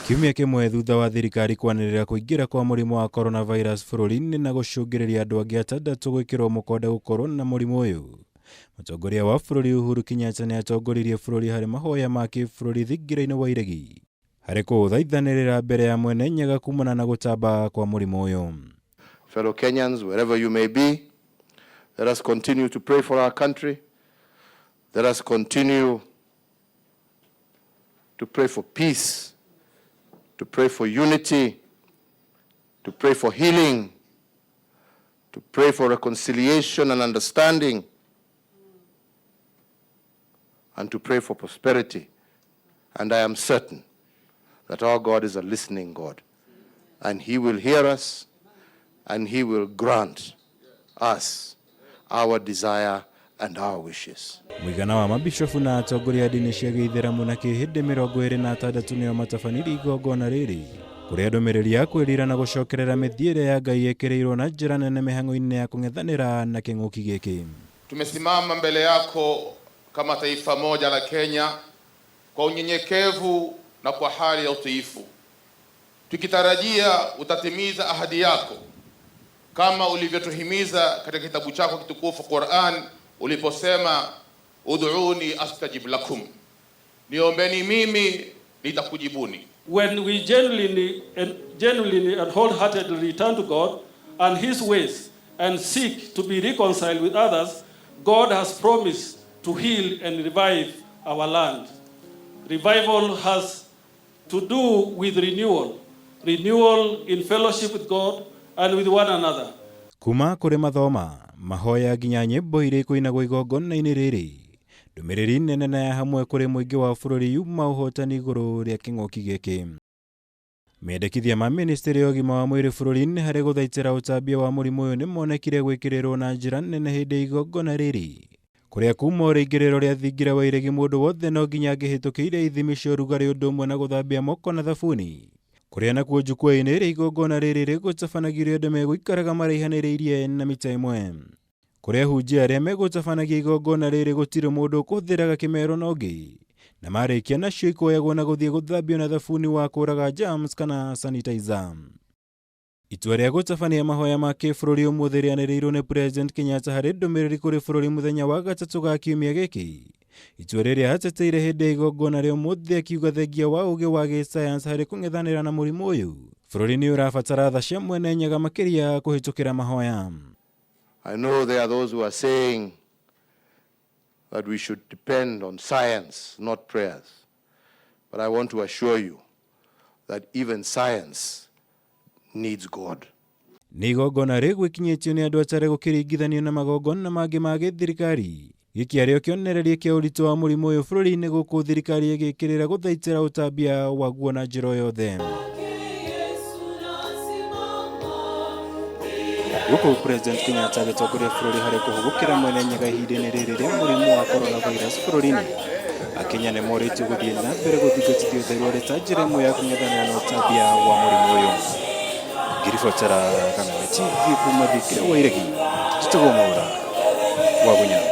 Kiumia kĩmwe thutha wa thirikari kwanĩrĩra kũingĩra kwa mũrimũ wa coronavirus bũrũri-inĩ na gũcũngĩrĩria andũ angĩ atandatũ gwĩkĩrwo mũkonde gũkorwo na mũrimũ ũyũ, mũtongoria wa bũrũri Uhuru Kenyatta nĩ atongoririe bũrũri harĩ mahoya ma kĩbũrũri thingira-inĩ wa Iregi harĩ kũũthaithanĩrĩra mbere ya Mwene Nyaga kumana na gũtamba kwa mũrimũ ũyũ. Fellow Kenyans, wherever you may be, let us continue to pray for our country. Let us continue to pray for peace, to pray for unity, to pray for healing, to pray for reconciliation and understanding, and to pray for prosperity. And I am certain that our God is a listening God, and He will hear us, and He will grant us our desire and our wishes. Mũigana wa mabishofu na atongoria a ndini cia gĩithĩramu na kĩhĩndĩ 26 nĩo matabanirie igongona rĩrĩ, kũrĩa ndũmĩrĩri ya kwĩrira na gũcokerera mĩthiĩre ya Ngai ĩkĩrĩirwo na njĩra nene mĩhang'o-inĩ ya kũng'ethanĩra na kĩng'ũki gĩkĩ. Tumesimama mbele yako kama taifa moja la Kenya kwa unyenyekevu na kwa hali ya utiifu, tukitarajia utatimiza ahadi yako kama ulivyotuhimiza katika kitabu chako kitukufu Qur'an, uliposema ud'uni astajib lakum, niombeni mimi nitakujibuni. When we genuinely and wholeheartedly return to God and His ways and seek to be reconciled with others, God has promised to heal and revive our land. Revival has to do with renewal, renewal in fellowship with God and with one another. Kuma kũrĩ mathoma, mahoya nginya nyĩmbo iria ikũinagwo igongona-inĩ rĩrĩ, ndũmĩrĩri nene na ya hamwe kũrĩ mũingĩ wa bũrũri yuma ũhotani igũrũ rĩa kĩng'ũki gĩkĩ. Mendekithia ma ministry ya ũgima wa mwĩrĩ bũrũri-inĩ harĩ gũthaitĩra ũtambia wa mũrimũ ũyũ nĩ monekire gwĩkĩrĩrwo na njĩra nene hĩndĩ ya igongona rĩrĩ, kũrĩa kuma o rĩingĩrĩro rĩa thingira wa Iregi mũndũ wothe no nginya angĩhĩtũkĩire ithimi cia ũrugarĩ ũndũ ũmwe na gũthambia moko na thabuni, kũrĩa nakuo jukwaa-inĩ rĩa igongona rĩrĩ rĩgũtabanagio andũ megũikaraga maraihanĩrĩirie na mita ĩmwe, kũrĩa hunjia arĩa megũtabanagia igongona rĩrĩ gũtirĩ mũndũ ũkũhũthĩraga kĩmero na ũngĩ, na marĩkia nacio ikoyagwo na gũthiĩ gũthambio na thabuni wa kũraga germs kana sanitizer. Itua rĩa gũtabania mahoya ma kĩbũrũri ũmũthĩ rĩanĩrĩirwo nĩ President Kenyatta harĩ ndũmĩrĩri kũrĩ bũrũri mũthenya wa gatatũ ga kiumia gĩkĩ. Itua rĩrĩa ateteire hĩndĩ ya igongona rĩa ũmũthĩ akiuga thengia wa ũgĩ wa gĩsayansi harĩ kũng'ethanĩra na mũrimũ ũyũ, bũrũri nĩ ũrabatara tha cia Mwene Nyaga makĩria kũhĩtũkĩra mahoya. I know there are those who are saying that we should depend on science, not prayers. But I want to assure you that even science needs God. Nĩ igongona rĩgwĩkinyĩtio nĩ andũ atare gũkĩringithanio na magongona mangĩ ma gĩthirikari, gĩkĩ arĩ o kĩonereria kĩa ũritũ wa mũrimũ ũyũ bũrũri-inĩ gũkũ thirikari ĩgĩkĩrĩra gũthaitĩra ũtambia waguo na njĩra o yothe. Gũkũ President Kenyatta agĩtongoria bũrũri harĩ kũhũgũkĩra Mwene Nyaga ihinda-inĩ rĩrĩ rĩa mũrimũ wa coronavirus bũrũri-inĩ, Akenya nĩ morĩtio gũthiĩ na mbere gũthingatithia ũtheru arĩ ta njĩra ĩmwe ya kũng'ethanĩra na ũtambia wa mũrimũ ũyũ. Ngĩribotera Kameme TV kuma Thingira wa Iregi, njĩtagwo Mwaũra wa Gunya.